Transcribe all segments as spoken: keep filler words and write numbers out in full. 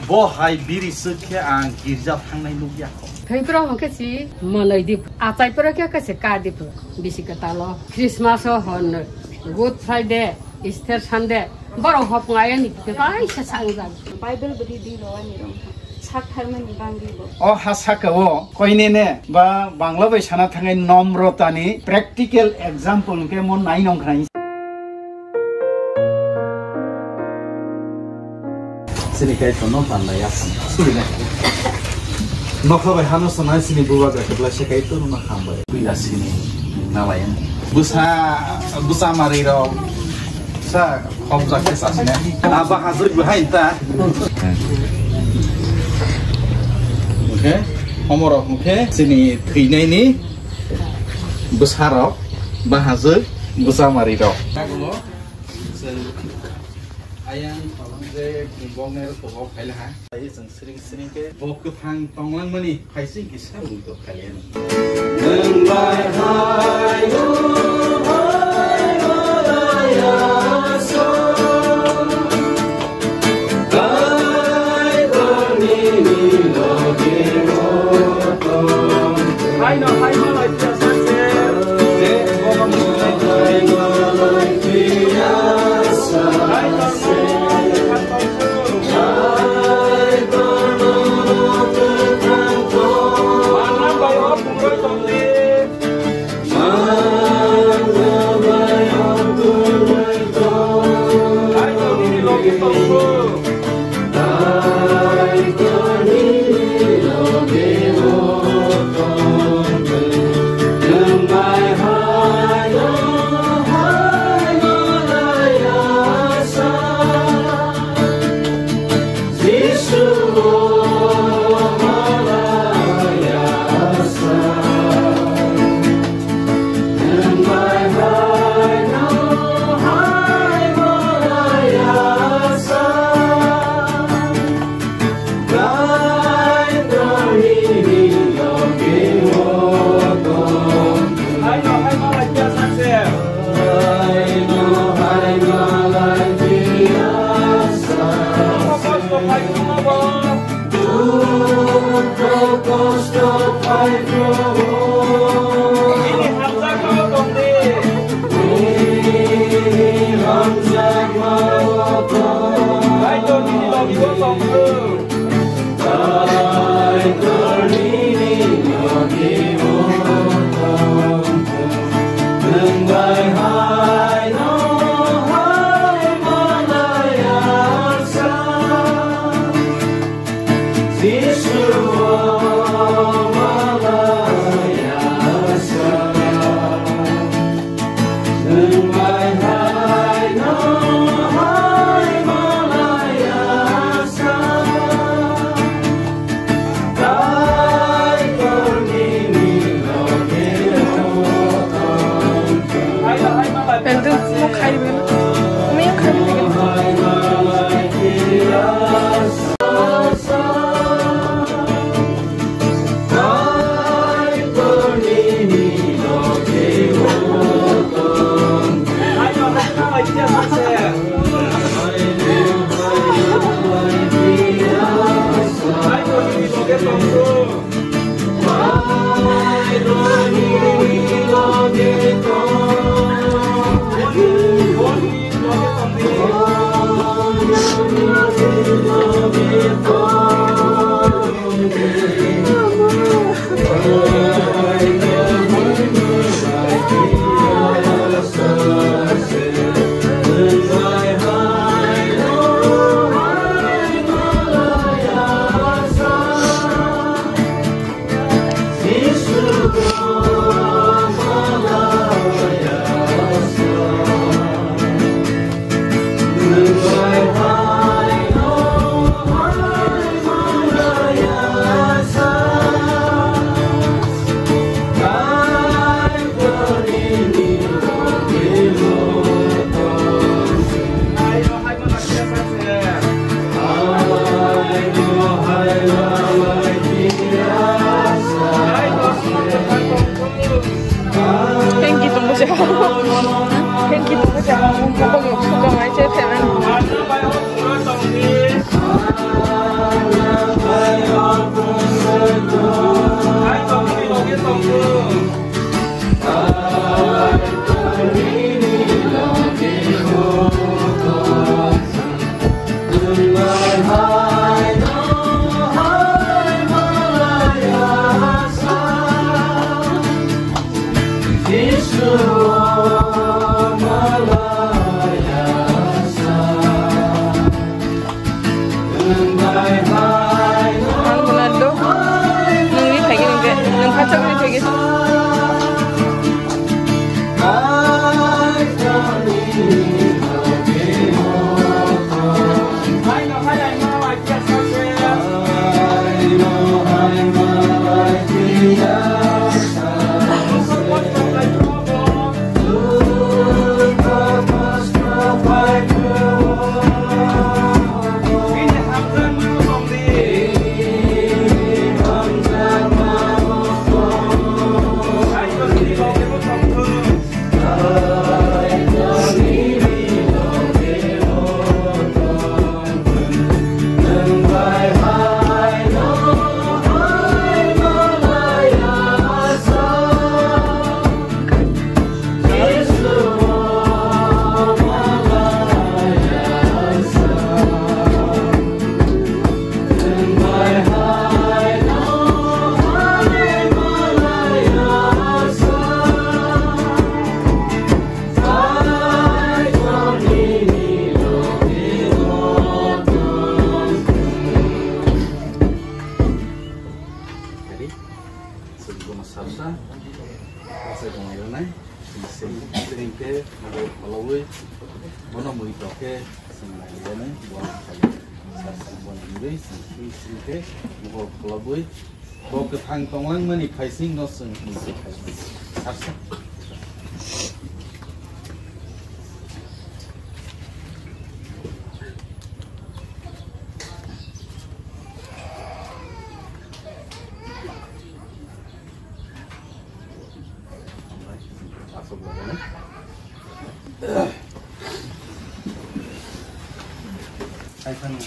Bo hai biri swk khe ang girja thangnai nukya kho. Thwiphru hwnkhe si mwlwi di, achaipro khe khe se ka di phu. Bisi kwtalo Christmas o hwn, Good Friday, Easter Sunday, borok hop ngai ani kaisa sangjak. Bible bwrwi di ro ani rong kha. Sak tharmani bangwi bo. O ha saka o koine ne ba Bangla bai sana thangai nomrotani practical example hwnkhe mo nai nong khnai. Sini kaitor no panda ya suri na. Nokha bai hano sanai sini buwa ga kebla se kaitor no hambai. Pila sini nalai. Busa, busa mari rok. Sa khop jak ke sa sini. Aba hazir bahai ta. Oke, homorok oke sini thwinai ni bwsarok bahajwk bwchamari rok. Ayang je boknai rok khaila ha. Ai jeng sring sring ke bok kwthang tonglang mani phaising kisa rung to khaila. Nwng bai hai o hai o hai o so. Ang Ronaldo, nwng ri phaikhe nwng khe, nwng phatsa ri phaikhe. Jadi, sebelum salsa, saya mau nanya, sering ke, mau kalau bono mui toke, senang ya nih, buat saya, saya mau nanya, sering ke, mau kalau Bo kwthang tonglang mani phaising no chwng mui se khai. Sarsa. Aswk bagwi. Hai phano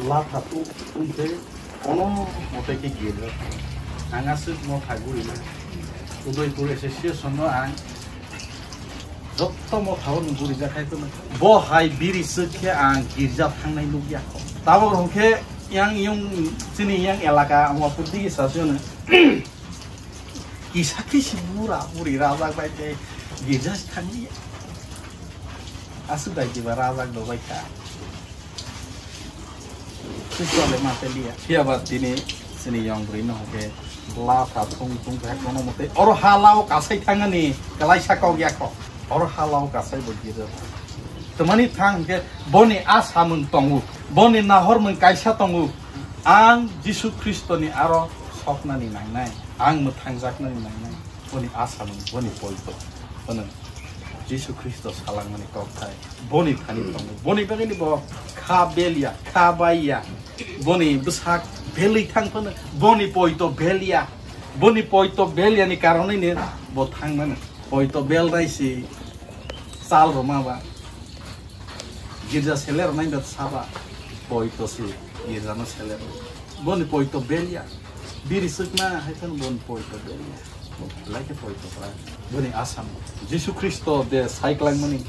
latha tu tungte kono mote ke girja. Ang aswk motha gurina. Udaipur Association no ang jotto motha o nung gurija khai phano. Bo hai biri swk khe ang girja thangnai nukya kho. Tabok hwnkhe yang yung chini yang elaka ang wapur digi sasio no. Kisa kisi bura buri rajak bai tei girja se thanglia. Aswk dai diba rajak do bai kha. Swisale ma teliya. Phiya ba tini chini yong bwrwi no hwnkhe latha thung thung khe kono mote oro halao kasai thangani kwlaisa kok ya kho. Oro halao kasai bo girja. Twmani thang hwnkhe boni a samung tongo, boni nahormung kaisa tongo. Ang Jisu Khristoni aro soknani nangnai, ang mwthangjaknani nangnai, boni asamung, boni poito. Hwnwi Jisu Khristo salangmani kokthai, boni thani tongo, boni bagwini bo kha belya, kha baiya, boni bwsak belwi thang phano, boni poito belya, boni poito belyani karonwini bo thangmano. Poito belnai si chal rwma ba. Girja seler nai da saba. Poito si girja no seler. Boni poito belya. Biri sukna hai kan boni poito belya. Lai khe poito pra. Boni asam. Jisu Khristo de sai klangmani.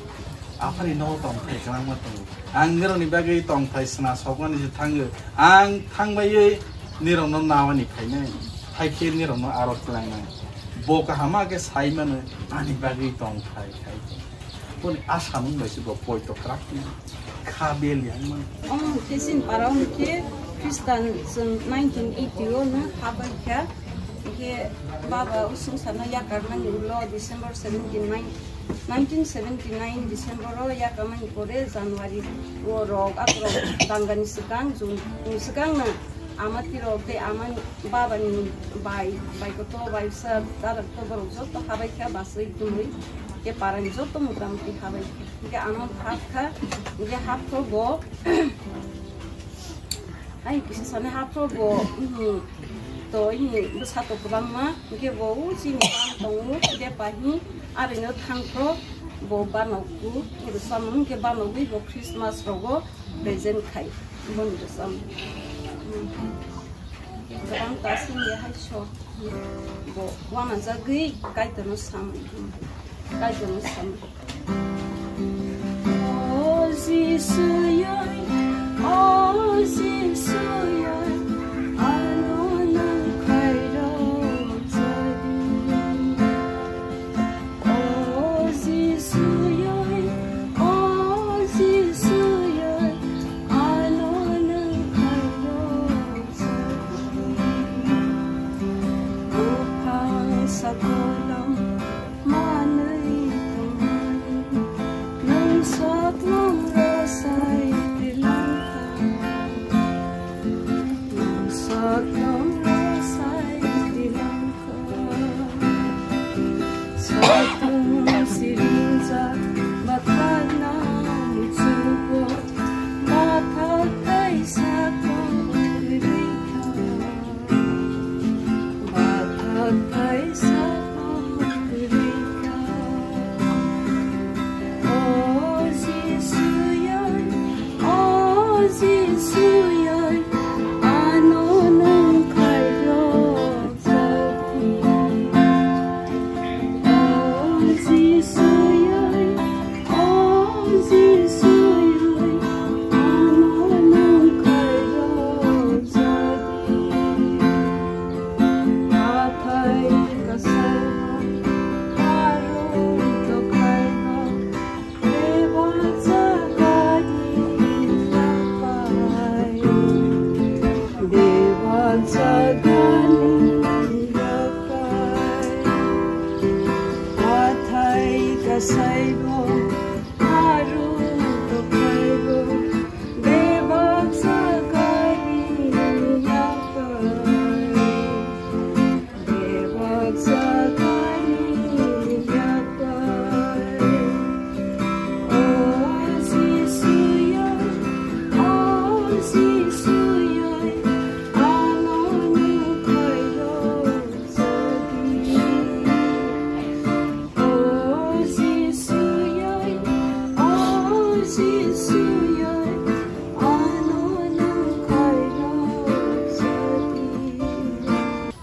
Aphani no tongthai kwlangma tongo. Ang nironi bagwi tongthai sna sokmani se thango. Ang thangbaiwi nirokno nawani phainai. Hai khe nirokno aro klangnai. Bo kahama khe sai mano ani bagwi tongthai khai. Boni asamung bai se bo poito kwrak kha bel yang mano. Omo khe chini para o khe Khristan chwng nineteen eighty o no habai kha. Khe baba usung sana yakarmani ulo December seventy nine, nineteen seventy nine December o yakarmani pore January o rok akorok dangani swkang June ni swkang no ama tirok tei ama baba ni bai, bai koto, bai bwsa, dadak to borok joto habai kha baswi tumui. Khe parani joto motamuti habai kha. Hingke ano hap kha, hingke hap kho bo. Ai kisa sani hap kho bo, mhm, to, mhm, bwsa to kwbangma, hingke bo u chini bang tongo, hingke pahi, arino thang kho bo banogo, oro samung hingke banogwi bo Christmas rogo present khai, boni ro samung. Mhm. Kwbang ta sini hai so, mhm, bo wanajagwi Kaitorno samung, mhm, Kaitorno samung. O Jisu yai, o Jisu yai, ano nang khairok jadi. O Jisu yai, o Jisu yai, ano nang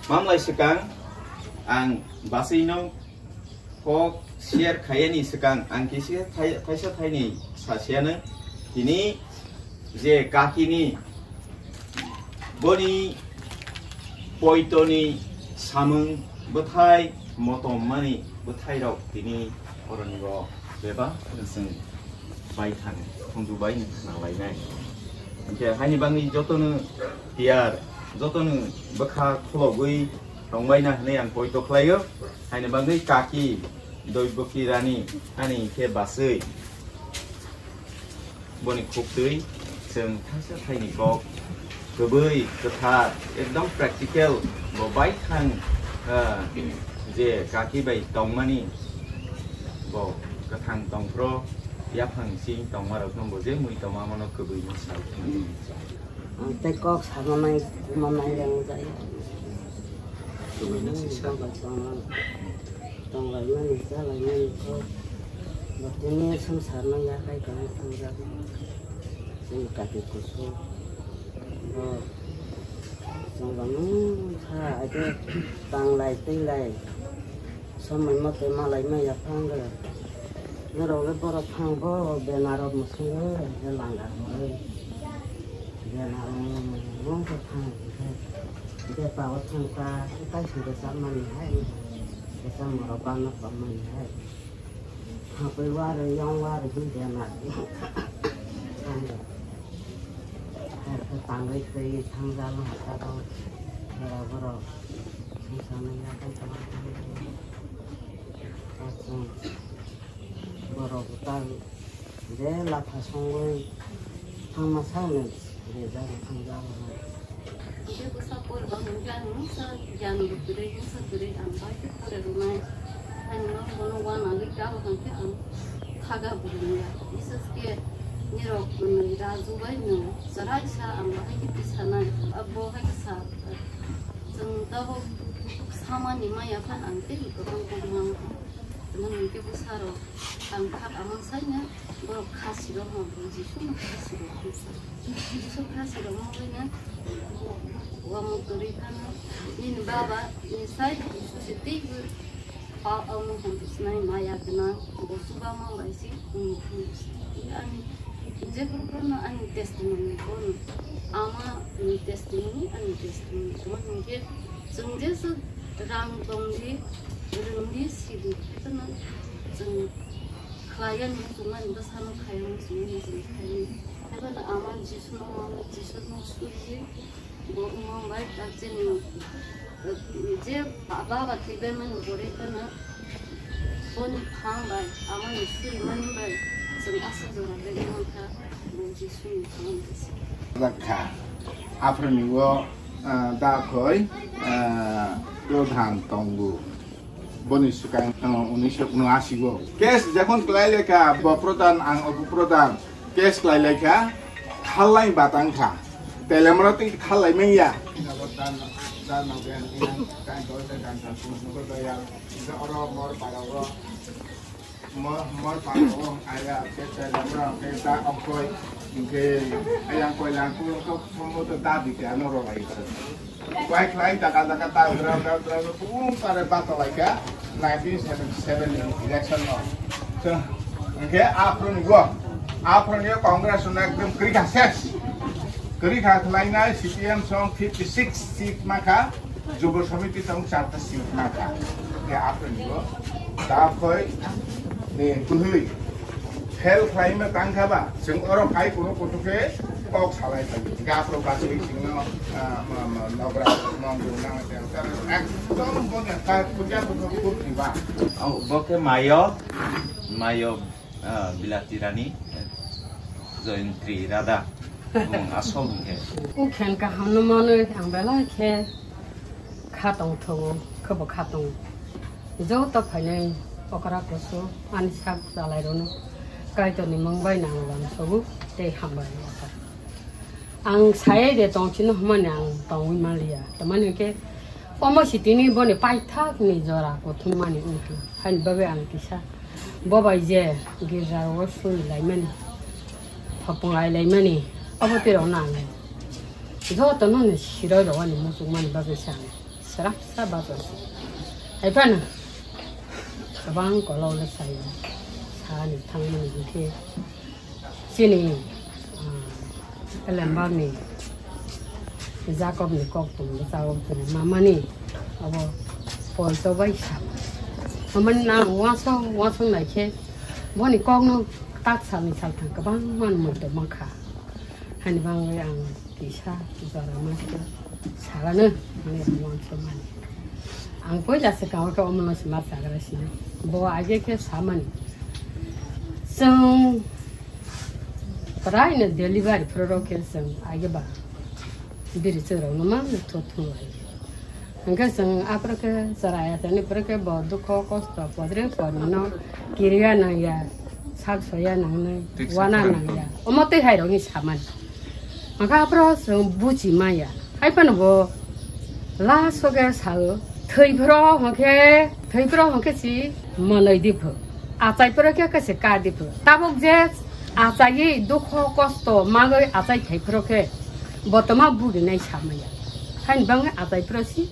Mamlai swkang ang basino kok share khayani swkang ang kisa thai-, thaisa thaini sasiyano tini je kakini boni poitoni samung bwthai motom mani bwthairok tini oronigo bebak chwng baithang khunju bai khna lainai. Hinkhe haini bagwi jotono tiyar, jotono bwkha khulogwi tongbaina hwnwi ang poito khlaio. Haini bagwi kaki, doibokhi rani, ani khe baswi. Boni khuktwi chwng thaisa thaini kok kwbwi, kwthar, ekdom practical, bo baithang, ah, je kaki bai tongmani, bo kwthang tongphro, yaphang sing tongmarokno bo je mui tongma mano kwbwi no sa. Ang tei kok sama nai, kuma nai yang jai. Tonglaimani, tonglaimani, chalaimani kok. Bo tini swngcharno yakhai tongwi thangjak. Chini kaki kusu. Bo chwng bangsa age tanglai twilai. Somoi mote malai maya phang de. Norok le borok phang bo benaro musungo je langa hwnwi. Benaro mungsa phang de. Bepao thang ta, tai sing de chapmani hai. Besa morok bangno tongmani hai. Hapoi wari, yang wari hwn benar. Hai khe tangwi twi thangjalo hachago. Borok borok. Songsanai yakhai tongma thangjalo. Borok ta je latha songwi thangma sakni rejak thangjago hai. Hingke bwsa poribar hingke ang mungsa giyan bo kwrwi, mungsa kwrwi ang bai khe pore rwnai. Haino bono uanagwi kabo hingke ang khaga bo rwngya. Bises khe nirok nwi Raju bai nw chwraisa ang bahai khe tisanai. Abo hai khe sa, chwng tabuk samani maya phan ang tei kwbang kok mang. Tamo hingke bwsarok ang kha, amang saino borok kha siro mo, Jisu no kha siro mo sa. Jisu kha siro mo bai na, wamo kwrwi phano, nini baba ni sai Jisu se tei bo pa amo hom sinai maya gwnang, bo chuba ma bai se, ani je phuru phuru no ani testimony bono, ama ni testimony, ani testimony, tamo hingke chwng je sa rang tong di, rwng di, si di, kheno chwng khlai ya ni chwng ani bwsano khai ya ni chwng ani chwng khai ni. Haibano ama Jisu no, ama Jisu no suri, bo wngma bai tak chini, eh, je ba-, baba thwi bai mani pore kheno, boni phang bai, ama ni suri mani bai, chwng aswk jora bai wngkha, bo Jisu ni phang bai se. Kha, aphuru ni o Ah, da khoi, ah, prodhan tongo. Boni swkang, ah, unisho unoashi o. Case jokhon kwlai lekha, bo prodhan, ang obo prodhan. Case kwlai lekha, khallai batang kha. Telemra twi khallai manya. Mo-, mor paro o, aya, ke, ke, lamra, ke, ta, okhoi, ke, ayang koi lang, ko, ko, sombo to da di ke, ano ro lai se. Wai khlai, daga, daga, ta, dra, dra, dra, dra, pung, pare, ba, to, lai, ka, nineteen seventy-seven ni election no. So, ke, apro ni go, apro ni Congress no ekdom kri kha ses. Kri kha khlai nai, C P M song fifty-six seat ma kha. Jubo Samiti tong charta seat ma kha. Ke apni bo. Ta khoi ni kuhui. Fail khlai ma tang kha ba. Sing oro phai kuno kutu ke kok salai phai. Ga pro ba sing sing no, ah, ma, ma, nogra mong du nang te. Ekdom bo ne ka puja puja kut ni ba. Ang bo ke mayo, mayo, ah, bilati rani, Joyantri Radha. Bung asol hwnkhe. Ukhen kaham no manwi ang belai khe kha tong thungo, khe bo kha tongo. Joto phainai okra kusu ani sak chalai rwno Kaitorni mung bai nang lam sogo tei hambai okra. Ang sayai de tong chino hwnmani ang tongwi manliya. Tamani hwnkhe omo si tini boni paithakni jora kuthumani wngkha. Haini bagwi ang kisa bo bai je girja rogo suri laimani, hopong ai laimani, abo twi rokno ang jotono ni siroi rogani muchungmani bagwi se ang srasa bachai se. Hai phano kwbang kolok le sayo, sani thangmani hwnkhe chini, ah, Elembakni Jakobni kok tong bwsao chwng mamani abo poito bai sa. Mamani nang uansuk uansuk nai khe boni kokno tak salni salthang kwbangma muitu mankha. Hani bagwi ang kisa jora mankhe salano hinwi ang uansuk mani. Ang poila swkang khe omono se ma chagra sino. Bo age khe samani. Chwng Prai no delivery phuru rok khe chwng age ba biri chwng rok no ma no thu thu ai. Hwnkhe chwng aphuru khe chwrai ya tani phuru khe bo dukho kosto podre podri no kiriya nang ya, sak soya nang nai, wana nang ya. Omo twi hai rok ni samani. Hwnkhe aphuru chwng buchi ma ya. Hai phano bo last o khe sao, thwi phuru hwnkhe, thwi phuru hwnkhe si mwnwi di phu. Achai phuru khe khe se ka di phu. Tabuk je achaiwi dukho kosto magwi achai thai phuru khe bo toma burinai samaya. Haini bagwi achai phuru si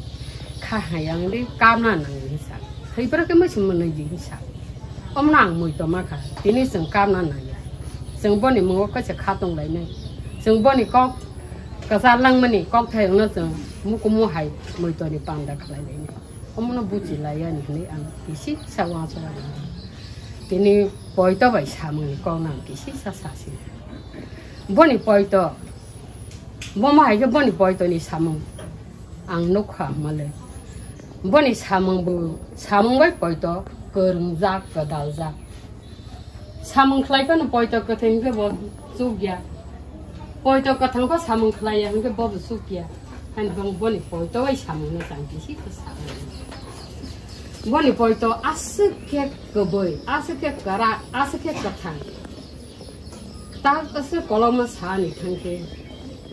kha hayang di kamna nang hinsa. Thwi phuru khe musi mwnwi di hinsa. Omono ang muitu ma kha. Tini chwng kamna nang ya. Chwng boni mungo khe se kha tong lainai. Chwng boni kok kwchar langmani kokthai rokno chwng mukumu hai muituni panda khlai lainai. Omono buchi laiya ni hinwi ang kisisa uansuk lainai. Tini poito bai samungni kokno ang kisisa sasi. Boni poito, bomo hai khe boni poito ni samung ang nukha hwnmale. Boni samung bo, samung bai poito kwrwngjak, kwdaljak. Samung khlai phano poito kwthwi hwnkhe bo chukya. Poito kwthang pho samung khlai ya hwnkhe bo bo chukya. Haini bagwi boni poito bai samung no chang kisi khe samung. Boni poito aswk khe kwbwi, aswk khe kwrak, aswk khe kwthang. Tak aswk kolokma sa ni thang khe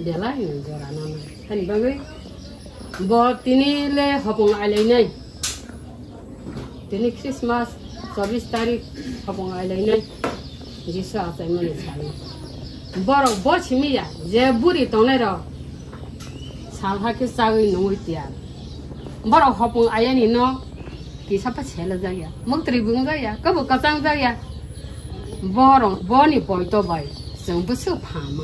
belai ni jora nana. Haini bagwi bo tini le hopong ailainai. Tini Christmas chobbish tarik hopong ailainai. Jisu achaimani salo. Borok bo simi ya je buri tongnai rok sal hakhe chagwi nungwi tiya. Borok hopong ayani no kisa pa sele jak ya, muktri bung jak ya, kabo kwchang jak ya. Borok boni poito bai chwng bwswk phama.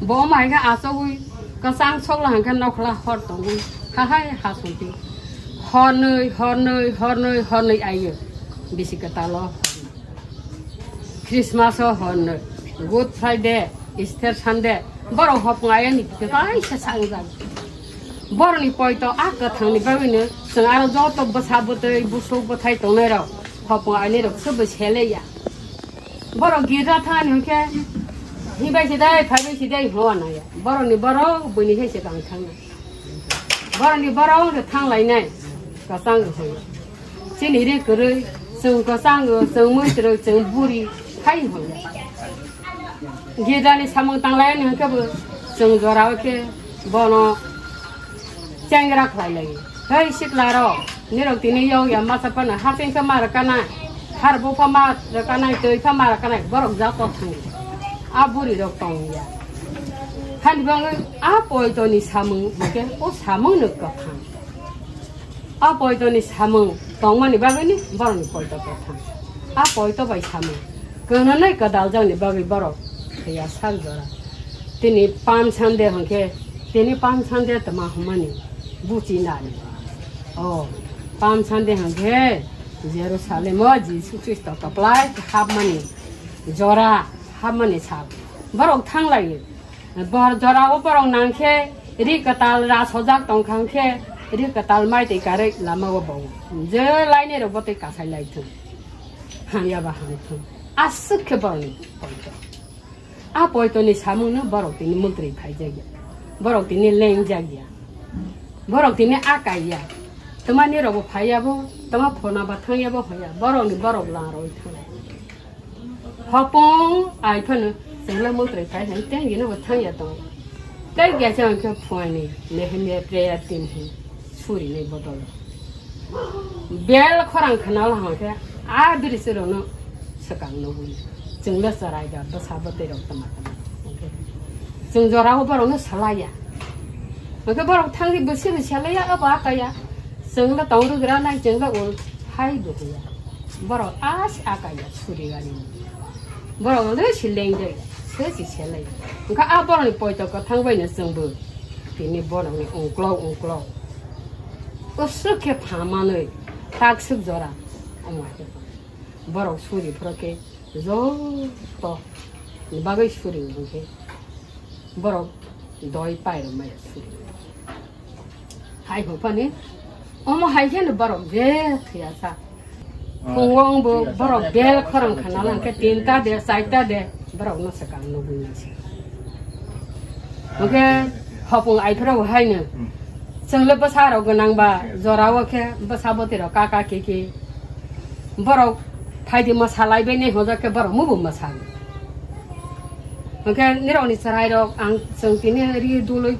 Bo mai khe achogwi kwchang sokla hwnkhe nokhla hor tongwi hahai hasongdi. Hornwi, hornwi, hornwi, hornwi aiyo. Bisi kwtalo hornwi. Christmas o hornwi, Good Friday, Easter Sunday, borok hopong ayani kaisa sangjak. Borokni poito a kwthangni bagwino chwng aro joto bwsa bwtwi busuk bwthai tongnai rok hopong ainai rok sobo sele ya. Borok girja thani hwnkhe hibai sidai phaibai sidai hwnwi ya. Borokni borok buini hai se tang thangna. Borokni borok wngkhe thanglainai, kwchang rwhwi. Chini ri kwrwi, chwng kwchango, chwng muitrwi, chwng buri, hai hwnwi. Gidani samung tanglaini hwnkhe bo chwng jorao khe bono chengra khlai lai. Hei sikla rok, nirok tini yog ya masa phano haching khe ma rwkana, har bupha ma rwkana, twi pha ma rwkana, borok jato thang. A buri rok tong ya. Hani bangwi a poito ni samung hwnkhe o samung no kwthang. A poito ni samung tongmani bagwi ni borok ni poito kwthang. A poito bai samung. Kwnanai kwdaljakni bagwi borok thwiya sak jora. Tini Palm Sunday hwnkhe, tini Palm Sunday tma hwnmani buchi nani. O, Palm Sunday hwnkhe Jerusalem o Jisu Khristo kwplai hapmani jora, hapmani sal. Borok thanglai. Bor jora o borok nangkhe ri kwtal ra sojak tongkha hwnkhe ri kwtal mai twi karwi lama o bo. Je laini rok bo twi kasai lai thung. Hamya ba ham thung. Aswk khe borokni poito. A poito ni samung no borok tini muntri phai jak ya. Borok tini leng jak ya. Borok tini a kai ya. Tma ni rok bo phai ya bo, tma phona ba thang ya bo phai ya. Borok ni borok lang roi thang. Hopong ai phano chwngla muntri phai hai teng gino bo thang ya tong. Tei gesa hwnkhe phuaini Nehemia prayer team hi suri ni bodol. Bel khorang khana la hwnkhe a biri se rono swkang nugwi. Chwngla charai da bwsa bwtwi rok tama tama. Chwng jora o borok no salai ya. Hwnkhe borok thangwi bwswk ni salai ya abo a kaya. Chwngla tong rwgra nai chwngla ul hai bo ya. Borok a se a kaya suri gani. Borok le si leng de, se si selai. Hwnkhe a borokni poito kwthang bai no chwngbo tini borokni ungklok ungklok. Usuk khe pha manwi takswk jora omo hai khe borok suri phoro khe joto ni bagwi suri hwnkhe borok doi pairok maya suri. Hai hopani omo hai khe no borok je thwiya sa. Phungwng bo borok bel khorang khana lang khe tinta de, chaita de, borok no swkang nugwi nang se. Hwnkhe hopung ai phra bo hai no. Chwng le bwsa rok gwnang ba jora o khe bwsa bwtwi rok ka ka ki ki. Borok phaidi mwsa lai bai nai hojak khe borok mubo mwsa. Hwnkhe nirokni chwrairok ang chwng tini ri dului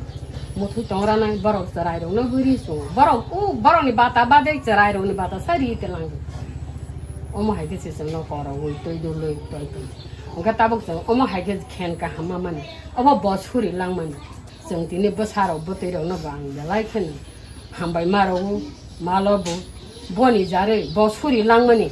muthwi tong ranai borok chwrairokno bwrwi chwngo. Borok o borokni bata badai chwrairokni bata sa ri telango. Omo hai khe se chwngno koroui twi dului toi tong. Hwnkhe tabuk chwng omo hai khe khen kaham ma mani. Obo bo suri langmani. Chwng tini bwsarok bwtwirokno bo ang belai kheno hambai ma rwo, malo bo. Boni jarwi bo suri langmani,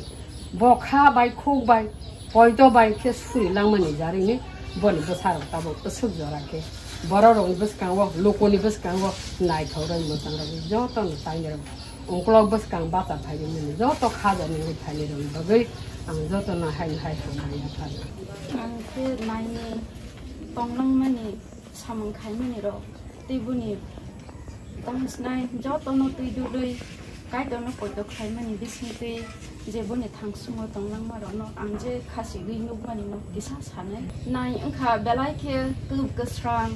bo kha bai, khuk bai, poito bai khe suri langmani jarwini boni bwsarok tabuk bwswk jora khe bororokni bwskango, lukuni bwskango naithok rwi mwchang rwgwi jotono taini rw-, ungkulok bwskang bacha phaimani joto kha jani wngwi phaini rwgwi bagwi ang jotono haino hai hambai yapharwi. Ang khe naini tongnangmani samung khaimani rok tei boni tong sinai jotono twi dudui Kaitorno poito khlaimani bisingtwi je boni thangsungo tonglangma rokno ang je khasigwi nukmani no kisa sanai. Nai wngkha belai khe kwlwk kwsrang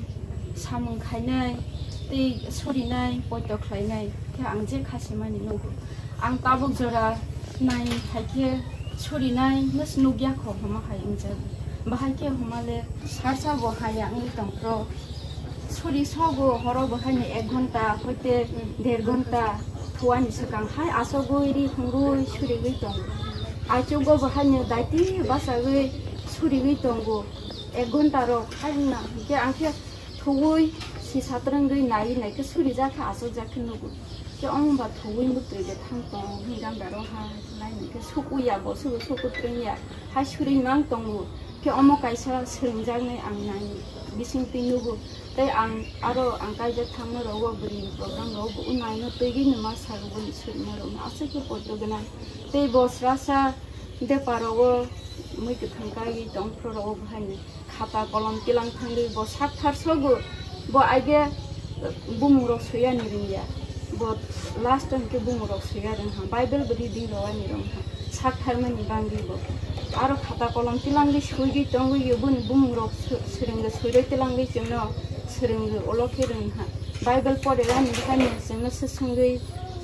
samung khainai tei surinai poito khlainai khe ang je khasimani nugo. Ang tabuk jora nai hai khe surinai no se nukya kho hwnma hai wngjago. Bahai khe hwnma le sarsa bo haya wngwi tongphro. Suri sogo horo bo haino ek ghonta hoite der ghonta thuani swkang hai asogwi ri hungwi surigwi tongo. Aichugo bo haino daiti bachagwi surigwi tongo. Ek ghonta rok hai wngna hinkhe ang khe thuwi si satrwngwi naiwi naikhe surijak khe asokjak khe nugo. Khe omo ba thuwi bwtwi de thang tong hwnwi gandaro ha nai hwnkhe sukwi ya bo sugo suku twrwng ya hai suri mang tongo. Khe omo kaisa swrwngjaknai ang nai bisingtwi nugo. Tei ang aro ang kaijak thangma rogo bwrwini program rogo bo unaino twigwi numa sago boni surima rokno aswk khe poito gwnang. Tei bo srasa bepar rogo mui kwthang kaiwi tongphro rogo bo haino khata kolom tilang thangwi bo sak thar sogo. Bo aige bumung rok soyani rwngya. Bo last time khe bumung rok soya rwngha. Bible bo reading rwani rwngha. Sak tharmani bangwi bo. Aro khata kolom tilangwi soigwi tongwi boni bumung rok swrwngwi soiroi tilangwi chwngno swrwngwi ulo khe rwngha. Bible pore rani bwkhani chwngno swswngwi,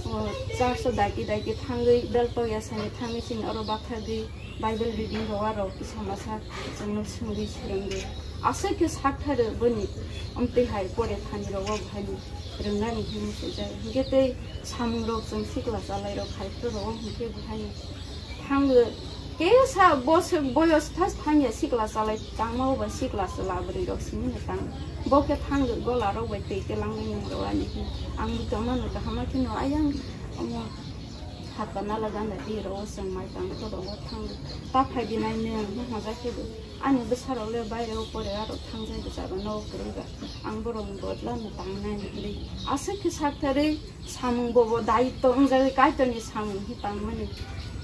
o, church o daiti daiti thangwi bel toya sani thangwi chini oro bakhagwi Bible reading rw aro kisa masa chwngno swngwi swrwngwi. Aswk khe saktharo boni, omtwi hai pore thani rw o bwkhani rwngnani hinwi swijak. Hinkhe tei samung rok chwng sikla chalai rok khai phuru rw o hinkhe bwkhani thango. Kesa boswk boyos thas thangya sikla chalai tangma oba sikla chwla bwrwi rok simi no tang. Bo khe thango gola rok bai tei telangwi nung rw ani hin. Ang bo tongma no kaham khe no ayang omo hakha nala ganda di rw o chwng mai tang to rw o thango. Ta phai di nai nung no haja khe bo. Ani bwsa rok le baire o pore aro thangjai bwsa rok no kwrwi ba. Ang borok ni bodla no tang nai ni kwrwi. Aswk khe sak thari. Samung bobo daitto wngjagwi Kaitorni samung hi tangmani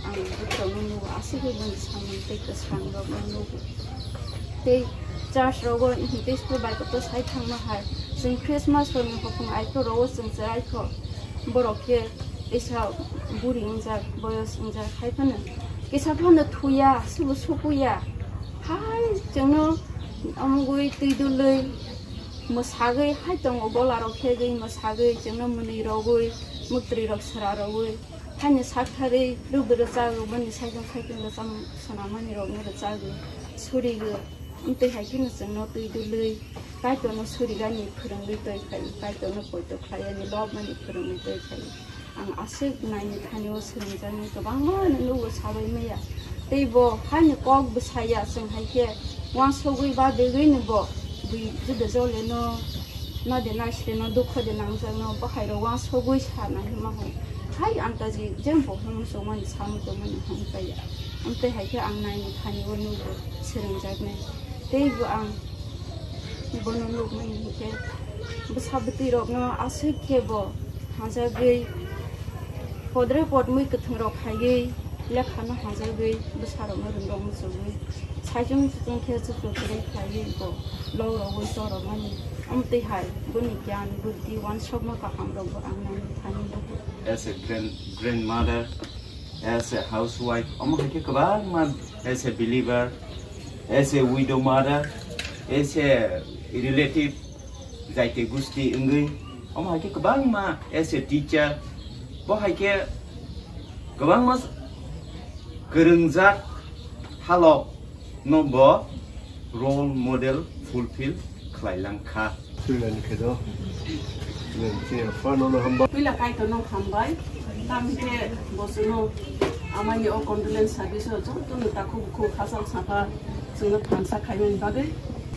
ang bukhukno nugo, aswkhe boni samung tei kwsang rokno nugo. Tei church rogo, tei school bai kotor sai thangma hai, chwng Christmas rokni hopung aitho rogo chwng chwraikho, borok khe teisa buri wngjak, boyos wngjak hai phano kisa phano thuya, subo sukuya, hai chwngno omogwi twi dulwi mwsagwi hai tongo, gola rok khegwi mwsagwi chwngno mwnwi rogwi. Muktri rok sra rogwi, haino sak tharwi rwbwi rwchago, boni saichung saichung rwcham swnamani rokno rwchago, surigo. Amtwi hai kheno chwngno twi dulwi Kaitorno surigani phwrwngwi twi phaio, Kaitorno poito khlaiyani lobmani phwrwngwi twi phaio. Ang aswk naini thani o swrwngjaknai kwbangma no nugo sabai maya. Tei bo haino kok bwsaya chwng hai khe uansugwi ba begwino bo bui juda jole no, na de naisle no, dukho de nangjak no, bwkhai rok uansugwi sa nai hwnma hai. Hai antaji jempo hwnwi songmani samung tongmani hwn kaya. Amtwi hai khe ang naini thani o nugo swrwngjaknai. Tei bo ang bono nukmani hinkhe bwsa bwtwi rokno aswk khe bo hajagwi podre podmwi kwthwng rok khaiwi lekhano hajagwi bwsa rokno rwng rok muchungwi saichung chuchung khe chuchuk kwrwi khlaiwi bo lou rogwi chorokmani. Amtwi hai boni gyan buddhi uansukma kaham rokbo ang nani thani nugo. As a grand, grandmother, as a housewife, omo hai khe kwbangma, as a believer, as a widow mother, as a relative, jaiti gusti wngwi, omo hai khe kwbangma, as a teacher, bo hai khe kwbangma kwrwngjak halok no bo role model fulfill khlai lang kha. Puila ni khe do. Nang chini apha no no hamba. Puila Kaitor no hambai. Tam khe bo chwngno amani o condolence service o joto no takhuk bukhuk hachal sapa chwngno thansa khaimani bagwi.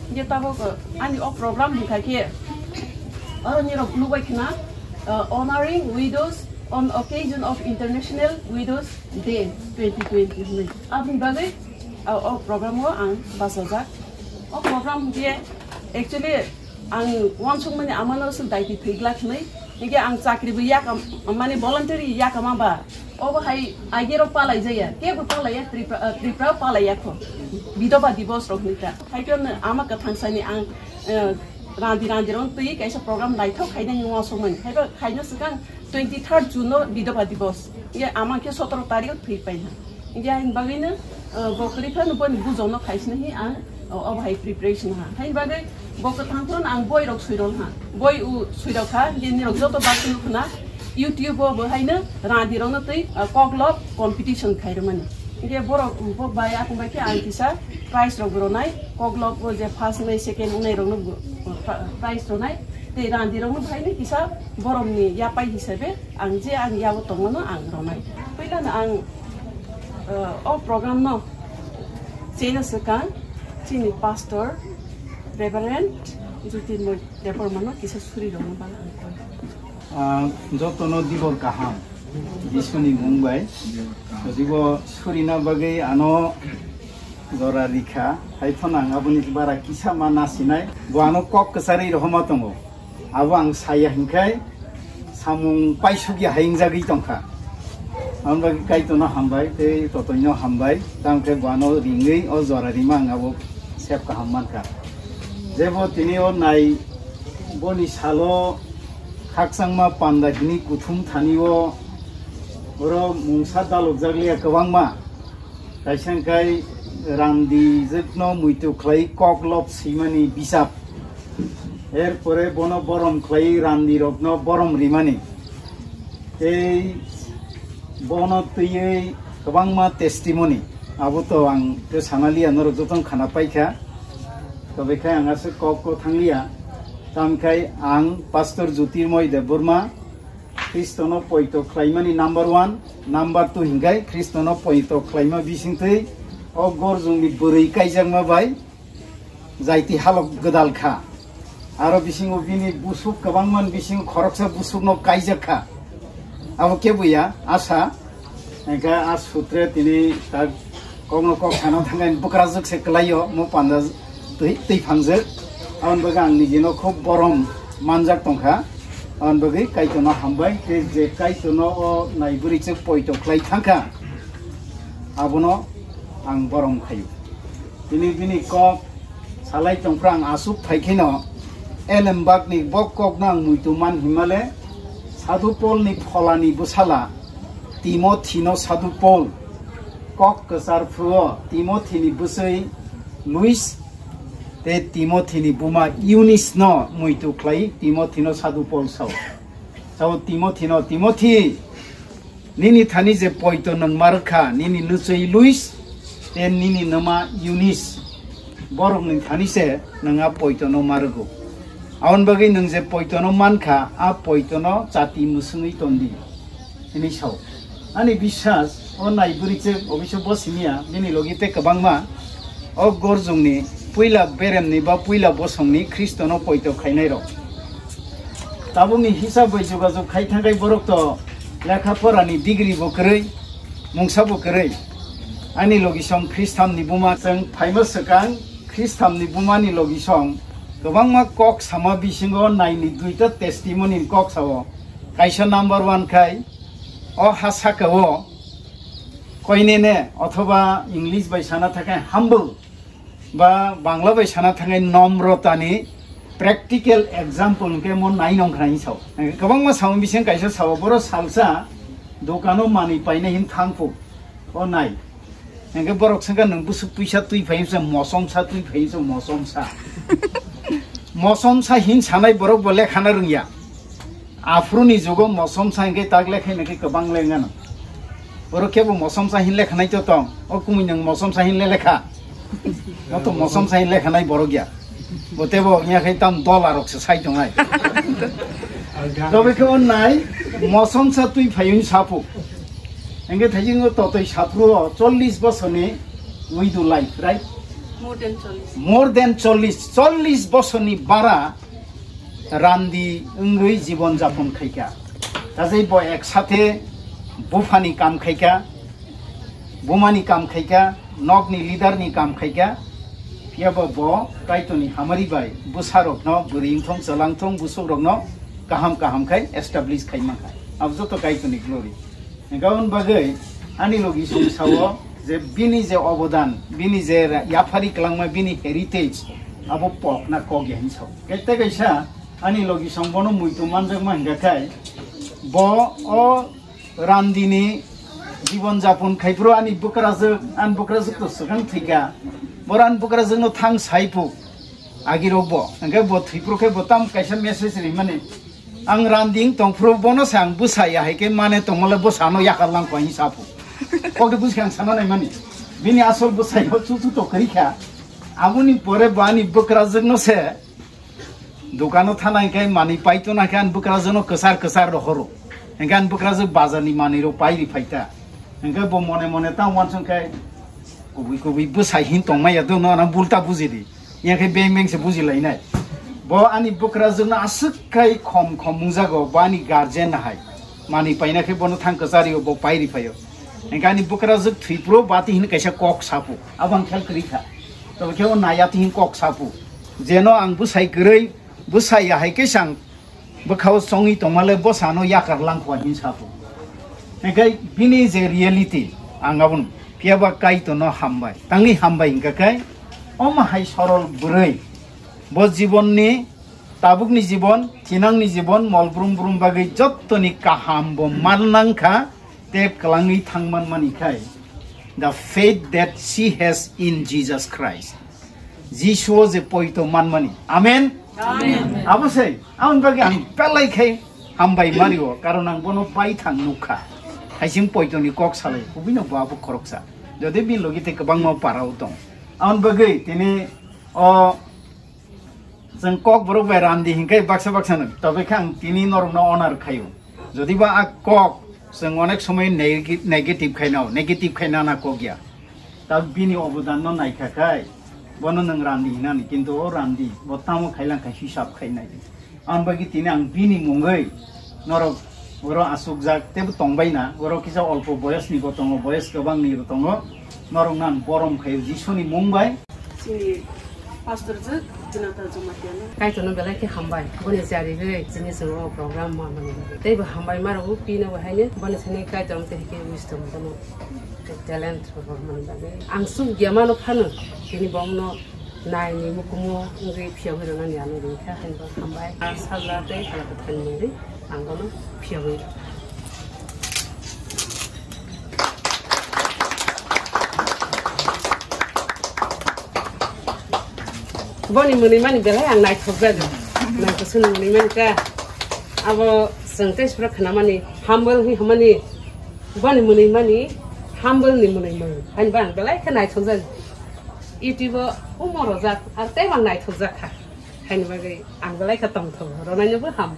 Hinkhe tabuk ani o program hinkha khe oro nirok nukbai khna, uh, honoring widows on occasion of International Widows Day twenty twenty hwnwi. Aboni bagwi, o, o program o ang bachajak. O program hinkhe actually ang uansukmani amano swk daiti thwi glak hwnwi. Hinkhe ang chakri bo yakam, mane voluntary yakama ba. Obo hai aigero palai jaya, kebo palaiya, Tripura, eh, Tripura o palaiya kho. Bidoba dibos rok hwnwi ta. Hai khe ama kwthang sani ang, eh, randi randi rok twi kaisa program naithok khainai uansukmani. Haiba khaina swkang twenty third June no Bidhoba Divos. Ye ama khe sotoro tarik o thwi pai ha. Ye ang bagwi no, uh, bo kwrwi phano boni bujong no khaisini hi ang, uh, obo hai preparation ha. Hai bagwi bo kwthang phano ang boi rok sui rok ha. Boi u sui rok ha, ye nirok joto bakti khna YouTube o bo hai no randi rok no twi, uh, koklop competition khai rw mani. Ye borok bo bai akung bai khe ang kisa prize rok bo ronai, koklop o je first nai second nai rok no bo, uh, pri-, prize ronai. Tei randi rok no hai no kisa borok ni yapai hisabe ang je ang yago tongmano ang ronai. Puila no ang, eh, o program no cheno swkang chini pastor Reverend Jyotirmoy Debbarma no kisa suri rok no bana ang koi. Ah, joto no dibor kaham. Jisuni mung bai. Jodi bo surina bagwi ano jora rikha, hai phano ang aboni bara kisa ma nasinai. Bo ano kok kwcharwi rohorma tongo. Abo ang saya hinkhe samung paisukya hai wngjagwi tongkha. Aboni bagwi Kaitorno hambai tei Totoino hambai. Tamo khe bo ano ringwi o jora rima ang abo sep kaham mankha. Jebo tini o nai boni salo khakchangma panda hini kuthum thani o oro mungsa dalokjak liya kwbangma. Kaisa hwnkhe randi jwkno muitu khlai kok lop swimani bisap. Erpore bono borom khlai randirokno borom rimani. Tei bono twiwi kwbangma testimony. Abo to ang tei sanaliya, norok jotono khana paikha. Tobaikhai ang aswk kok ko thangliya. Tamkhai ang Pastor Jyotirmoy Debbarma, Khristono poito khlaimani number one, number two hinkhai Khristono poito khlaima bisingtwi o gorjongni bwrwi kaijakma bai jaiti halok gwdal kha. Aro bisingo bini busuk kwbangma ni bisingo khoroksa busukno kaijak kha. Abo kebo ya, asa. Engkha a sutre tini tak kokno kok sana thangkhe bwkrajwk se kwlaio, mo panda twi, twi phangjak. Aboni bagwi ang nijino khub borom manjak tongkha. Aboni bagwi Kaitorno hambai, tei je Kaitorno o nai bwrwi chwk poito khlai thangkha, abono ang borom khaio. Tini bini kok salai tongphra ang aswk phai kheno, elembakni bo kokno ang muitu man himale, Sadhu Polni pholani bwsala Timothino Sadhu Pol kok kwchar phuru o Timothini bwswi Luis tei Timothini buma Yunisno muitu khlai Timothino Sadhu Pol sao. Sao Timothino, Timothi, nini thani je poito nwng ma rwkha, nini nwchwi Luis tei nini nwma Yunis, borokni thani se nwng a poitono ma rwgo. Aboni bagwi nwng je poitono mankha, a poitono chati mwswngwi tondi, hwnwi sao. Ani biswas, o nai bwrwi chwk, obisho bo simiya, bini logi tei kwbangma, o gorjongni puila beremni ba puila bosongni Khristono poito khainairok. Tabukni hisab bai jogajog khai thangkhai borok to lekha porani degree bo kwrwi, mungsa bo kwrwi. Ani logisong Khristamni buma chwng phaima swkang Khristamni bumani logisong kwbangma kok sama bisingo naini duita testimony ni kok sao. Kaisa number one khai o ha saka o koinene othoba English bai sana thangkhai humble ba Bangla bai sana thangkhai nomrotani practical example hwnkhe mo nai nong khna hinwi sao. Kwbangma sao bising kaisa sao boro salsa dokano manwi paina hin thangphu o nai. Hwnkhe borok swngkha nwng bwswk twisa twi phai hinwi sao, mosomsa twi phai hinwi sao, mosomsa. Mosomsa hin sanai borok bo lekhana rwngya. Aphuru ni jugo mosomsa hinkhe tak lekha hinkhe kwbang lengano. Borok kebo mosomsa hin lekha nai to tong. O kumui nwng mosomsa hin le lekha. Mo to mosomsa hin lekha nai borok ya. Bo tebo ya khai tam dola rok se sai tongnai. Tobe khe o nai mosomsa twi phayun sapu. Hinkhe thaijingo totoi saphuru o chollish bosorni we do life, right? More than chollish. More than chollish, chollish bosorni bara randi wngwi jibon japon khaikha. Tajai bo ek sathe buphani kam khaikha, bumani kam khaikha, nokni leader ni kam khaikha. Phiyaba bo Kaitorni hamari bai bwsarokno bwrwi wngthong, chwla wngthong, busukrokno kaham kaham khai establish khai mankha. Abo joto Kaitorni glory. Hingkhe aboni bagwi ani logi song sao je bini je obodan, bini je yaphari kwlangma, bini heritage, abo pokna kok ya hinwi sao. Kete kaisa ani logi song bono muitu manjakma hingkha khai bo o randini jibon japon khai phuru ani bwkrajwk, ani bwkrajwk to swkang thwikha. Boro ani bwkrajwkno thang sai phu. Agirok bo, hingkhe bo thwi phuru khe bo tam kaisa message rimani. Ang randing tong phuru bono se ang bwsa ya hai khe mane tongmale bwsano yakar lang kho hinwi sa phu. Kokde buji khe ang sana naimani. Bini asol bwsa yo chuchu to kwrwi kha. Aboni pore bo ani bwkrajwkno se dukano thana hingkhe manwi paito na khe ani bwkrajwkno kwchar kwchar rohoro. Hingkhe ani bwkrajwk bazarni manwirok pairi phaita. Hingkhe bo mone mone tang uansong khe kubui kubui bwsai hin tongmaya do no, ano bulta bujidi. Yang khe beng beng se bujilainai. Bo ani bwkrajwkno aswk khai khom khom mungjago, bo ani guardian hai. Manwi paina khe bono thang kwchario, bo pairi phaio. Hingkhe ani bwkrajwk thwi phuru bati hin kaisa kok sapu. Abo ang khel kwrwi kha. Tobokhe o naya twi hin kok sapu. Jeno ang bwsai kwrwi, bwsai ya hai khe sang bwkhao chongwi tongmale bwsano yakar langkho hin sapu. Hingkhe bini je reality ang aboni phiyaba Kaitorno hambai, tangwi hambai hingkha khe omo hai sorol bwrwi bo jibonni, tabukni jibon, thinangni jibon, mol brum brum bagwi jottoni kaham bo man nangkha, tei kwlangwi thang man mani khai the faith that she has in Jesus Christ. Jisuo je poito manmani. Amen. Abo se, aboni bagwi ang belai khai hambai mario, karon ang bono baithang nukha. Haising poitoni kok salai, kubui no bo abo khoroksa. Jodi bini logi tei kwbangma parao tong. Aboni bagwi tini o chwng kok borok bai randi hinkhai baksa baksa no, tobe khe ang tini norokno honor khaio. Jodi ba a kok chwng onek somoi neg-, negative khaino, negative khaina na kok ya. Ta bini obodan no naikha khai, bono nwng randi hinani, kintu o randi, bo tamo khailang kha hisab khainai. Ang bagwi tini ang bini mungwi norok oro asukjak tebo tongbaina, oro kisa olpo boyos ni bo tongo, boyos kwbang ni bo tongo, norok nan borom khayo Jisuni mung bai. Chini pastor je Jonathan Jamatia no. Kaitorno belai khe hambai, boni jarigwi chini chwng o program ma mani. Teibo hambai ma rwgo pino bo haino, boni thani Kaitor tei hike wisdom bono. Talent rok mani bagwi. Ang suk ya mano phano, tini bongno nai ni mukumo wngwi phiya wi rwna ni ano ring kha, haino hambai. A sajla tei hala kwthani mungwi ang bono phiya wi rw. Boni mwnwi mani belai ang naithok jago. Nang kusuni mwnwi mani kha. Abo chwng tei sura khna mani humble hi hamani. Boni mwnwi mani humble ni mwnwi mani. Haini ba ang belai khe naithok jago. YouTube o umo rojak ar tei ang naithok jak kha. Haini bagwi ang belai khe tongthogo. Ronai no bo ham.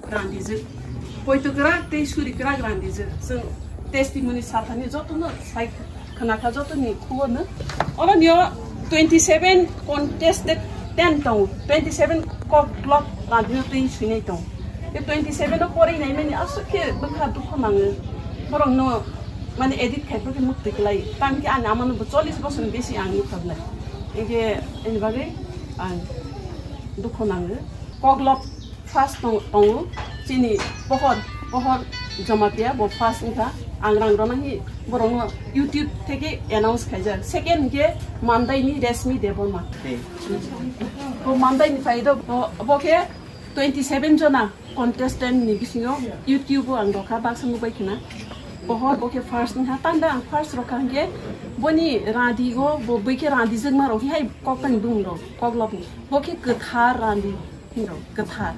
Randijwk. Poito kwrak tei suri kwrak randijwk. Chwng testimony sathani jotono sai khna kha jotoni khubor no. Oro nio twenty seven contested ten tongo. Twenty seven kok block randino tei swinai tongo. Tei twenty seven o porwi naimani aswk khe bwkha dukho nango. Borokno mane edit khai phano muktwi kwlai. Tamo khe ani amano bo chollish bosorni besi ang nukha bwlai. Hinkhe ani bagwi ang dukho nango. Koklop first tong-, tongo. Chini Pohor, Pohor Jamatia bo first wngkha. Ang rang rwna hi borokno YouTube theke announce khaijak. Second hinkhe Mandaini Resmi Debbarma. Bo Mandaini phai do, bo, bo khe twenty seven jona contestant ni bisingo YouTube o ang rokha baksa nukbai khna. Pohor bo khe first wngkha, tanda ang first rokha hinkhe boni randi go bo bui khe randi jwkma rok hai koktani bumung rok koklopni. Bo khe kwthar randi hinwi rok kwthar.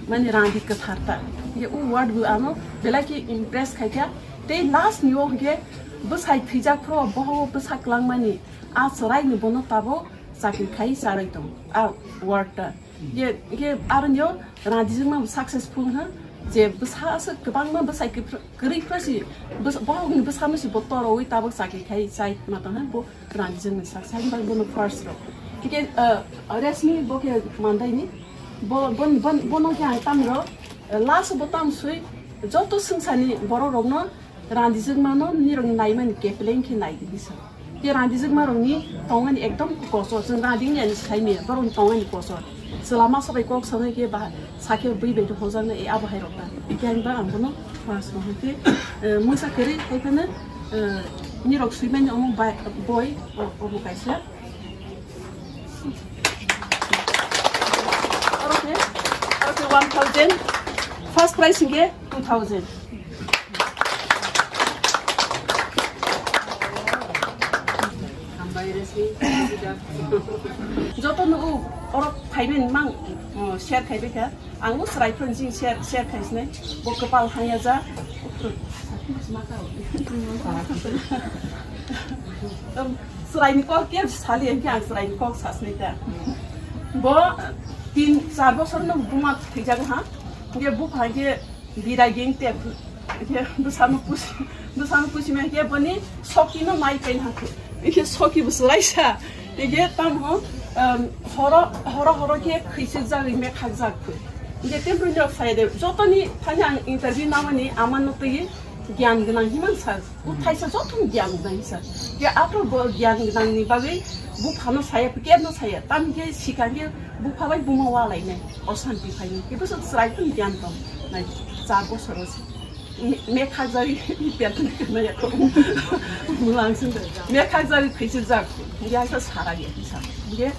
Mani randi kwthar ta. Hinkhe o word bo ano belai khe impress khaikha. Tei last ni o hinkhe bwsai thwijak phro boho bwsa kwlangmani a chwraini bono tabuk chakri khai charwi tongo. A word ta. Ye, ye, aroni o randijwkma bo successful ha, je bwsa aswk kwbangma bwsai kwphr-, kwrwi phra si, bwsa, bohrokni bwsano si bo torowi tabuk chakri khai chai ma tong ha, bo randijwkni sak sai, bang bono first rok. Tike, uh, Resmi bo khe Mandaini, bo, bon, bon, bono khe ang tamro, uh, last bo tam sui, joto swngchani borok rokno randijwkmano nirok naimani kepleng khe naidi bisa. Khe randijwkmarokni tongani ekdom kosor, chwng randini ani saimaya, borokni tongani kosor. Chwla masa bai kok sanai khe ba sakhe bui bai hojak nai, abo hai rok ta. Khe ang ba ang bono first rok khe, eh, mungsa kwrwi hai phano, eh, nirok swimani omo bai, boi, o-, obo kaisa. Aro khe, aro khe one thousand, first prize hwnkhe two thousand. Joto nugo oro phaibai mang, oh, share khaibai kha. Ang bo chwrai phone jing share, share khaisnai. Bo kwpal hanya ja. Chwraini kok khe sali, ang khe ang chwraini kok sasnai ta. Bo tin char bosor no buma thwijak ha. Khe bupha khe Birai geng te, khe bwsano pusi, bwsano pusi ma khe boni soki no mai kai hangkhe. Khe soki bwswlaisa. Khe tamo, um, horo, horo, horo khe khwisik jagwi mekhak jak khe. Khe temporary no sai de. Jotoni thani ang interview namani amano twi gyan gwnang himan sa. Bo thaisa jotono gyan gwnang sa. Khe aphuru bo gyan gwnangni bagwi buphano saya, kebno saya. Tamkhe sikha khe bupha bai buma walainai, osanti phainai. Khe bwswk chwrai phano gyan tong nai, char bosoro se. Me-, mekhak jagwi biyang nai ya kho. Mulang sing mekhak jagwi khaisijak. Khe ang khe sara ya khe sa. Khe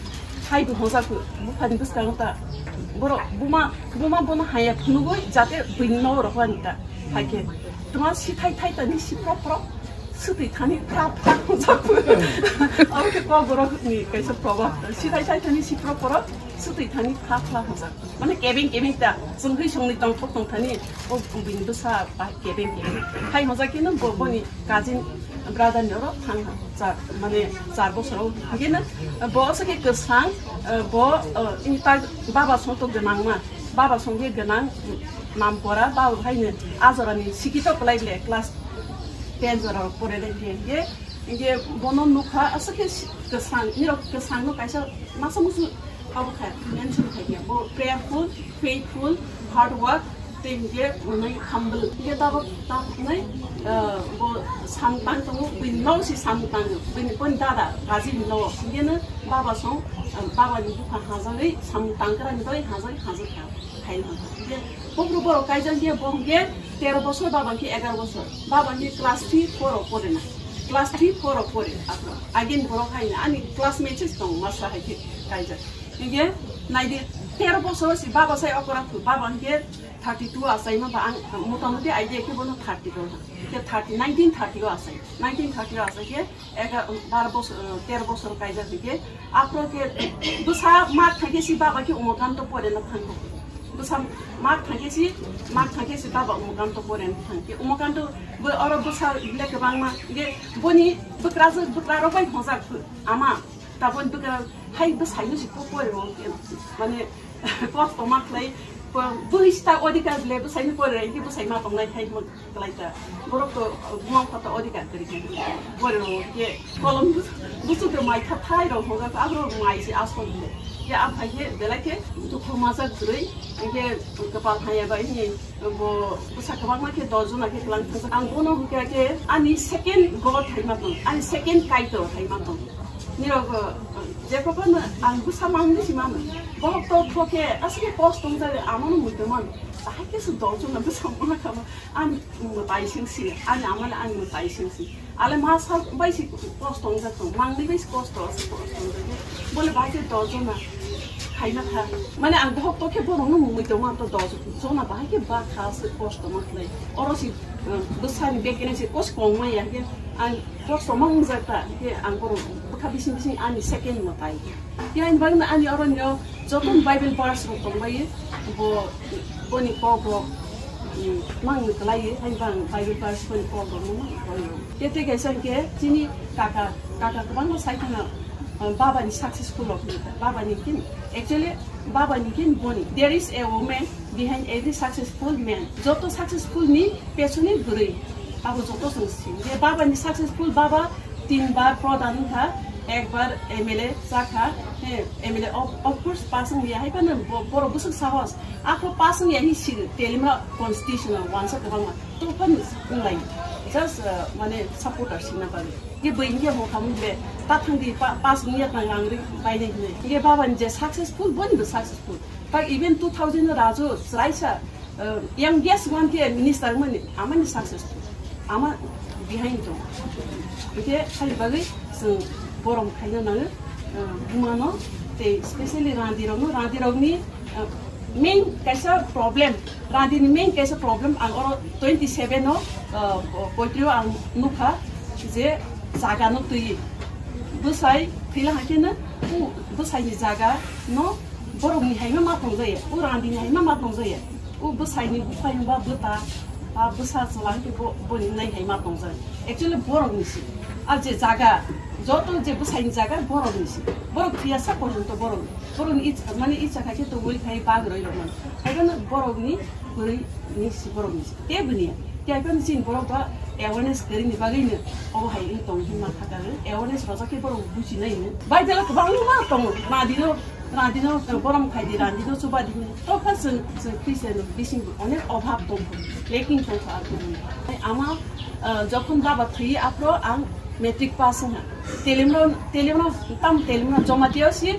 hai bo hojak buphani bwskango ta. Borok buma, buma bono haya phunugwi jate buini nogo rok ani ta. Hai khe tuma si thai thai ta ni si prok prok. Swtwi thani phra phra hwnjak. Abo khe Kokborok ni kaisa proverb. Sithai thai thani siphra phoro swtwi thani phra phra hwnjak. Mane kebeng kebeng ta, chwng hwi songni tongthok tong thani, o bini bwsa bai kebeng kebeng. Hai hwnjak khe no bo, boni cousin brother ni oro thang cha, mane char bosor o hingke na bo asa khe kwsang, bo, ini ta baba song to gwnang ma, baba song khe gwnang, nam pora, baba hai ni ajora ni sikito kwlai ble class ten jora pore le hingke, hingke bono nukha asa khe kwsang, nirok kwsang no kaisa masa musu Abo kha mention khai khe bo prayerful, faithful, hard work, tei hingke nai humble. Hingke tabok tabok nai, eh, bo samung tang tongo, bini nok si samung tang, bini pon dada gaji ni nok. Hingke no baba song, eh, baba ni bupha hajagwi samung tang kra ni doi hajagwi hajak kha khai no. Hingke Bokro borok kaijak ya bo hwnkhe tero bosor, baba hwnkhe egaroh bosor. Baba hwnkhe class three, four o pore na. Class three, four o pore aphro. Again borok hai ani classmate se tong masa hai khe kaijak. Hwnkhe naidi tero bosor si baba sai okora thu. Baba hwnkhe thirty two achai ma ba ang motamoti idea khe bono thirty two. Hwnkhe thirty, nineteen thirty o achai. Nineteen thirty o achai khe Ega-, baro bosor, eh, tero bosor kaijak hwnkhe, aphro khe bwsa mak thangkhe si baba khe Umakanto porena thangkha. Bwsa mak thangkhe si, mak thangkhe si baba Umakanto porena thangkhe. Umakanto bo oro bwsa bile kwbangma, hwnkhe boni bwkrajwk, bwkrarok bai hojak ama, taboni bwkra hai bwsaino si po pore o, mane, kosto ma khlai, bo, bo hista odhikar bile bwsaino pore, hwnkhe bwsai ma tongnai khai mo. Kwlai ta, borok to buma pha to odhikar kwrwi kha. Borok ke kolom busu, busu to mai kha thai rok hwnjak, abo rok mai se asol le. Ke am phai khe belai khe dukhu majak kwrwi, ke kwpal haya bai ni bo bwsa kwbangma khe dos jona khe kwlang thangsa. Ang bono hwnkhe khe ani second God hai ma tong, ani second Kaitor hai ma tong. Nirok, eh, je prokhorno ang bwsa mangni si mano. Bohok to thokhe aswk kosto wngjak, amano muitu mano. Bahai khe se dos jona bwsa mangna kha. Ani mwtai singsi, ani amale ani mwtai singsi. Ale ma sa bai si kosto wngjak tong, mangni bai si kosto, aswk kosto wngjak. Bole bahai khe dos jona khaina kha. Mane ang bohok to khe borokno mungwi tongo, ang to dos jona bahai khe ba kha, aswk kosto ma khlai. Oro si, eh, bwsani bag kene si kos kong ma ya khe ang kosto ma wngjak ta, khe ang borok bwkha bising bising ani second mwtai. Yang bagwi ani oro nw joto Bible verse rok tongbai, bo, boni kok rok, mm, mang kwlai, hai bang Bible verse boni kok rok no mang kwlai. Tete kaisa ke chini kaka, kaka kwbangma sai khana, uh, baba ni successful rok ni, baba ni kin, actually baba ni kin boni. There is a woman behind every successful man. Joto successful ni pesoni bwrwi, abo joto song si. Je baba ni successful baba Tin bar pradhan wngkha, ekbar M L A chakha, he, M L A of, of course pass wngya, hai phano bo-, borok bwswk sahos. Aphro pass wngya hinwi si, Telimra constitution o wansa kwbangma. To phano wnglai. Just, uh, mane supporter sina bagwi. Ye bwi hinkhe mo khamung be, ta thangdi pa-, pass wngya tang ang ri bainai hinwi. Ye baba ni je successful, boni bo successful. Tak even two thousand o Raju chwraisa, uh, youngest one khe minister mani, amani successful. Ama behind dong. Hingke hai bagwi chwng borom khaina nango, uh, bumano, tei specially randi rokno, randi rokni, uh, main kaisa problem, randi ni main kaisa problem ang oro twenty seven o, uh, poetry o ang nukha je jaga no twi bwsai thwila hakhe no, u bwsai ni jaga no Borok ni hai ma ma tong jaya, o randi ni hai ma ma tong jaya, o bwsai ni buphai ba bwta, ba bwsa chwla hwnkhe bo, bo ni nai hai ma tong jaya. Actually borok ni si. Ar je jaga, joto je bwsai ni jaga borok ni si. Borok phiya sa porjonto borok ni. Borok ni icha, mane icha khai khe to ui khai bag roi rok man. Hai no borok ni bwrwi ni si borok ni si. Te bwni ya. Kaipan chini borok ba awareness kwrwini bagwi no obo hai wng tong hinma kha khe awareness rojak khe borok buji nai no. Bai dela kwbangma tongo, randi no, randi no borom khai di, randi no chuba di. To kha chwng, chwng Christian bising onek obhab tong kho, lacking tong kho ar khe. Ama, ah, jokhon baba thwi aphro ang matric pass wngha. Telimno, telimno, tam telimno Jamatia si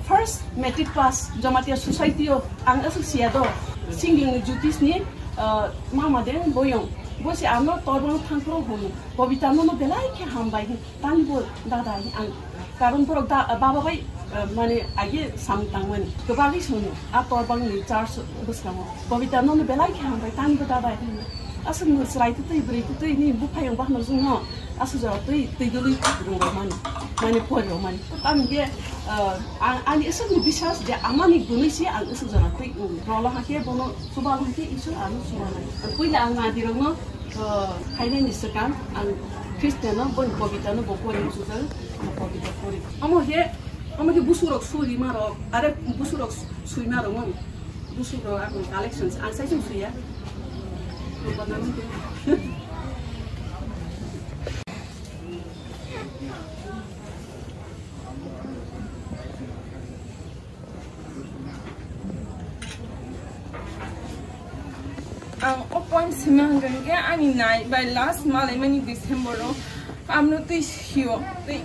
first matric pass Jamatia society o ang aswk siya do. Singling ni Jyotish ni, ah, mama de boyong. Bo se ano torbang thangphro hwn. Kobita no no belai khe hambai hin. Tani bo dada hin ang. Karon borok da, baba bai, ah, mane age samung tangmani. Kwbagwi sono. A torbang ni church bwskango. Kobita no no belai khe hambai. Tani bo dada hin. Aswk no chwrai twtwi, bwrwi twtwi ni buphayung bahno jwng no. Aswk jora twi, twi dwlwi rwrokmani, mane porirokmani. Tamo khe, ah, ang, ani aswkni biswas je amani gwnwi se ang aswk jora twi, um, rwla hakhe bono chuba hakhe Iswr ano chubanai. Puila ang nadirokno, ah, phainani swkang ang Christian no, boni kobita no bo pori muchungjak, bo kobita pori. Omo khe, omo khe busurok surimarok, are busurok suimarok. Busurok ang collection ang sai sung suya. Ang o point sima hwnkha hwnkhe ani nai bai last malaimani December o amno twi sio tei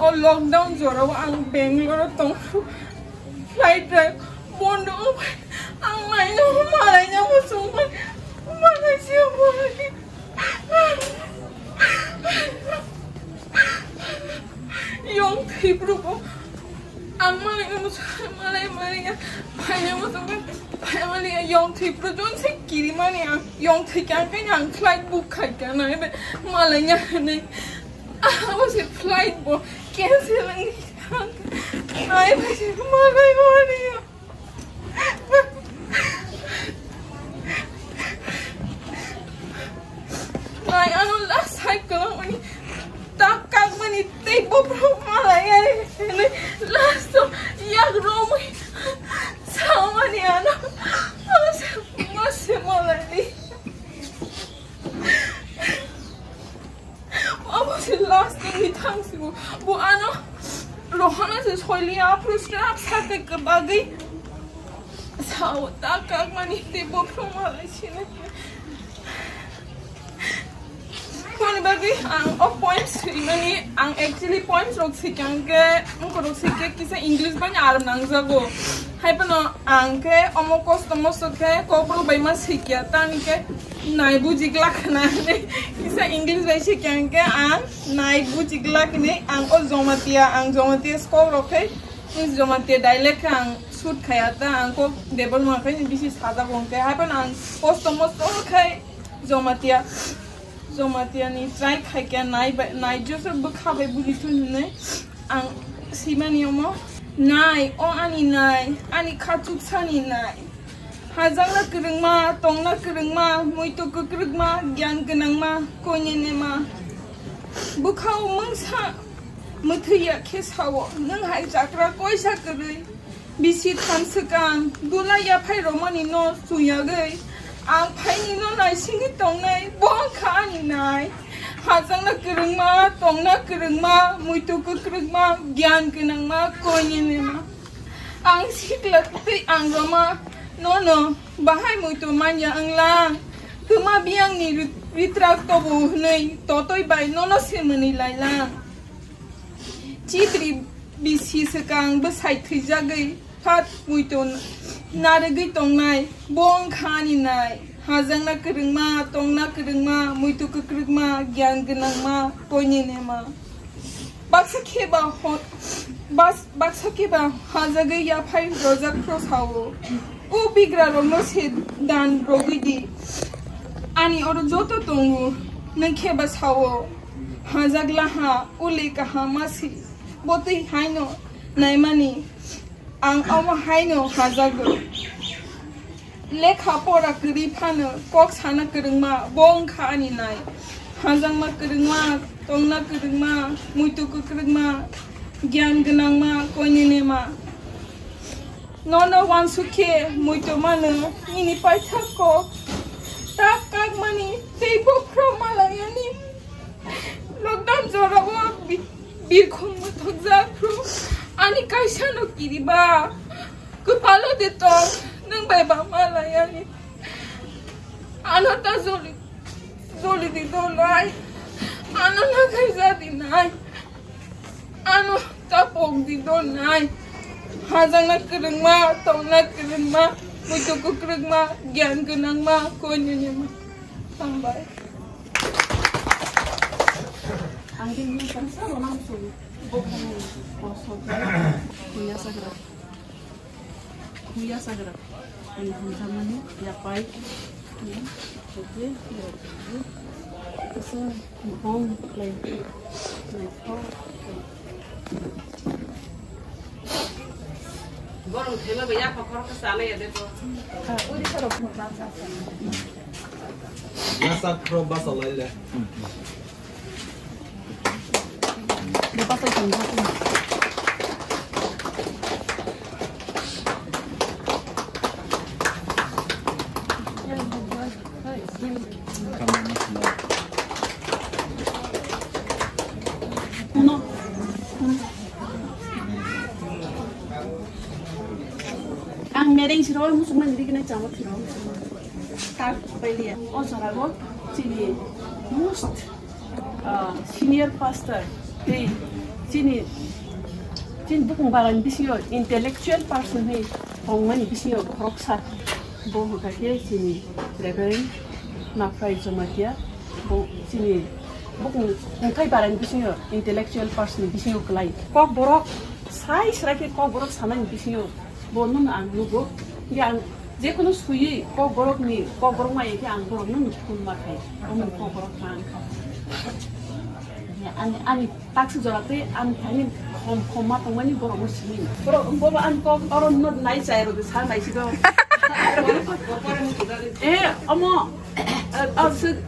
o lockdown jorao ang Bangalore o tong. Flight rok bondo wngkha. Ang naino malaina muchungkha. Malaisio bo. Yong thwipru bo. Ang malaina muchungkha, malai malaina. Phaina muchungkha. Phaimani yong thwipru jonse kirimani ang. Yong thwikha khe ang flight book khaikha na. Malaina hinwi. Abo se flight bo cancel wngkha. Ai, malaimani. Nai ano last cycle mani tak kak mani tei bophro malai ai. Last o yak romwi samani ano. Masa, masa malai. Abo se last ni thang si bo. Bo ano rohana se soili aphru strap sa ke ke bagwi. Sao ta kak mani te bophro malai sini. Koni bagwi ang o points sui mani, ang actually points rok sikang ke, ang korok sike kisa English bani aram nangjago. Hai phano ang khe omo kosto mosto khe kokborok bai ma sikya, tani khe nai buji glak na hinwi kisa English bai sikya hwnkhe ang nai buji glak hinwi ang o Jamatia, ang Jamatia skok rok khe, Jamatia dialect khe ang shoot khaya ta, ang kok Debbarma khe bisi sajak hwnkhe, hai phano ang kosto mosto khe Jamatia. Jamatia ni try khaikha nai bai, nai joso bwkha bai buli thun hinwi ang simani omo. Nai, o ani nai, ani kha chuksani nai. Hajakna kwrwngma, tongna kwrwngma, muitu kwkrwkma, giyan gwnangma, koinene ma. Bwkha o mungsa mwthwi ya khe sao, nwng hai chakra koisa kwrwi. Bisi tham swkang, dula yaphai romani no chuyagwi, ang phaini no naisingwi tongnai, bo wngkha ani nai. Hajakna kwrwngma, tongna kwrwngma, muitu kwkrwkma, giyan gwnangma, koinene ma. Ang sikla tei ang roma, nono bahai muitu manya wnglang. Twma biyangni rit-, ritrak tobo hwnwi totoi bai nono se mwnwi lailang. Chitri bisi swkang bwsai thwijagwi phat muitu narwgwi tongnai, bo wngkha ani nai. Hajakna kwrwngma, tongna kwrwngma, muitu kwkrwkma, giyan gwnangma, koinene ma. Baksa khe ba ho-, bas-, baksa khe ba hajagwi yaphai rojak phro sao. O bigra rokno se dan rogwi di. Ani oro joto tongo, nwng khe ba sao. Hajak laha, ule kaham ma si. Bo twi haino naimani. Ang omo haino hajago. Lekha pora kwrwi phano kok sana kwrwngma bo wngkha ani nai. Hajakma kwrwngma, tongna kwrwngma, muitu kwkrwngma, giyan gwnangma, koinene ma. Nono wansuk khe muitu mano nini paithak kok. Tak kakmani tei bokhro malayani. Lockdown jorao bi-, birkhung mwthokjak phru ani kaisa no kiriba. Kwpalo de tong, nwng bai ba malayani. Ano ta joli, joli di donai. Ano na khaisa di nai. Ano ta pok di donai. Hajakna kwrwngma, tongna kwrwngma, muitu kwkrwngma, giyan gwnangma, koinene ma. Hambai. Ang din ni kan sa ronam sulu. Bok ni kosok. Kuya sagra. Kuya sagra. Ani hunsa mani ya pai. Ya, oke. Borok thaiba bai yaphak khoroksa chanai ya de bo. Basa pro basa laile. Ang mereng siro musuk mani riknai chama siro. Tak pailia. O jora go chini most ah, senior pastor tei chini, chini bukung barani bisingo intellectual person hwnwi tongmani bisingo khoroksa bo hwnkha khe chini Reverend Nafrai Jamatia, bo chini bukung wngthai barani bisingo intellectual person ni bisingo kwlai. Kokborok sai srai khe kokborok sanani bisingo bo nwng ang nugo. Hingkhe ang jekunu swiwi kokborokni, kokborok maya khe ang borokno nukhung ma khai. Omo kokborok ma ang kha. Ani, ani taksi jora tei ani thani khom, khom ma tongmani borokno simi. Borok, bobo ani kok oro no nai chai rw sa nai si do. Eh, omo.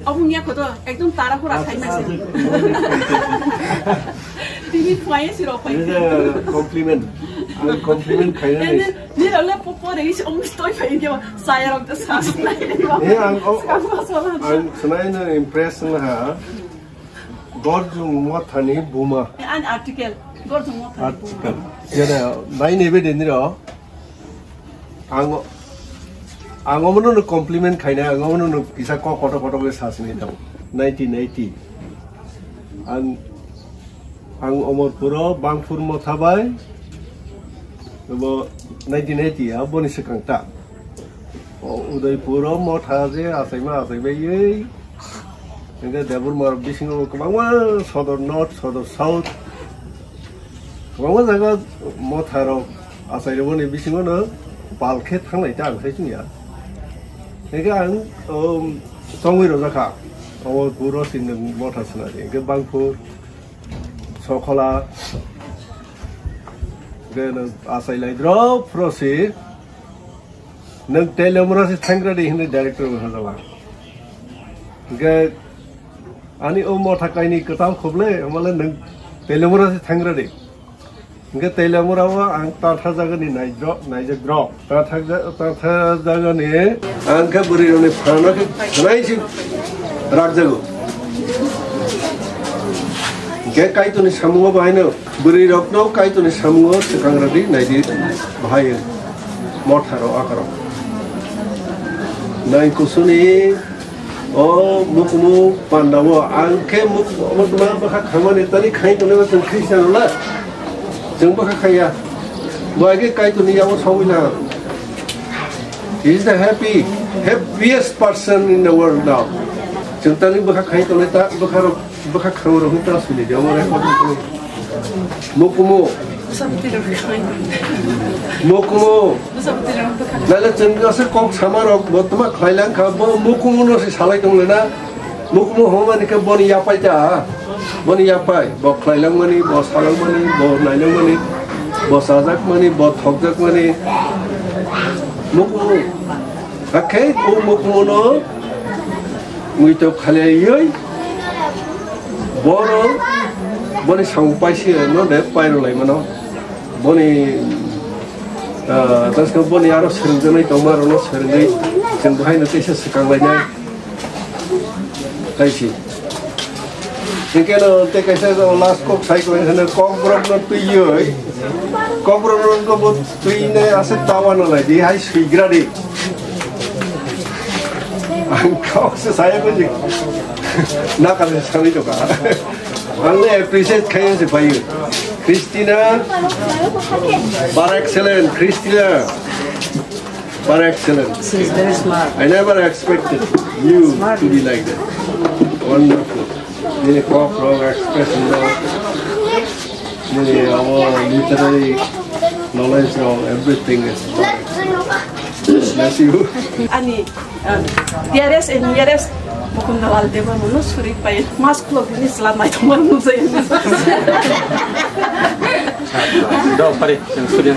Aboni yakho to ekdom tara pura khai mase. Tini phai si rok phai. Compliment. Ang compliment khaina ni. Ni role popo re is om stoi phai ke saya rok to sas nai. Eh, ang, ang sanai na impression ha. Gorjung Mothani buma. An article. Gorjung Mothani buma. Article. Jere, nai nebe de niro. Ang, ang omono no compliment khaina, ang omono no kisa kok kotor kotor ke sasini tang. Nineteen eighty. Ang, ang Omorpuro Bangphur Motha bai, bo nineteen eighty, aboni swkang ta. O Udaipuro Motha je achaima achaibai ei. Hingke Debbarma bisingo kwbangma Sodor North, Sodor South, kwbangma jaga motha rok achai rwmani bisingo no pal khe thanglai ta ang sai chwngya. Hingke ang, um, chongwi rwjak kha, omo Guru Sindhu motha swnari, hingke Bangphur, Sokhola, hingke no achai lai drop phuro si. Nwng Teliamura se thangra di hinwi director bo hajala. Hingke ani o motha kaini kwtal khoble, male nwng Teliamura se thangra di. Hingke Teliamura o ang tatha jagani naijak, naijak drop. Tatha ja-, tatha jagani ang khe bwrwi rokni phano khe khwnai si rakjago. Hingke Kaitorni samungo bahaino. Bwrwi rokno Kaitorni samungo swkang rwdi naidi bahai motha rok akaro. Nai kusuni o mukumu panda o ang khe muk-, mukuma bwkha khamani tani khai tongnai chwng Christian rok na chwng bwkha khaya. Bo age Kaitorni yago sawi na. He is the happy, happiest person in the world now. Chwng tani bwkha khai tongnai ta bwkha rok. Bwkha khang rok ta suli de ore ko. Mokumo. Mokumo. Nale chwng asa kok sama rok bo tuma khlai lang kha bo mokumo no se salai tong le na. Mokumo homa ni khe boni yapai ta. Boni yapai bo khlai lang mani, bo salang mani, bo nai lang mani, bo sajak mani, bo thokjak mani. Mokumo. Hakhe o mokumo no Muitok khalaiwi bono boni samung paisi no de pairo lai mano. Boni, ah, taske boni aro swrwngjaknai tongma rokno swrwngwi chwng bohaino teisa swkang lainai. Taisi. Hingke no tei kaisa last kok sai koi hwno kok borok no twiwi. Kokborok rok bo twi ne ase tawa no lai di hai swigra di. Ang kok se saya ko jik. Na ka se sari to ka. Ang le appreciate khai se pai. Christina, par excellent, Christina. Par excellent. She's very smart. I never expected you to be like that. Wonderful. Nini kok rok expression rok, nini abo literary knowledge rok, everything is bless you. Ani, uh, dearest and nearest Mukundalal Debbarma no suri pai mas khulok bini chwla naithokma nukjai. Do pare, suri.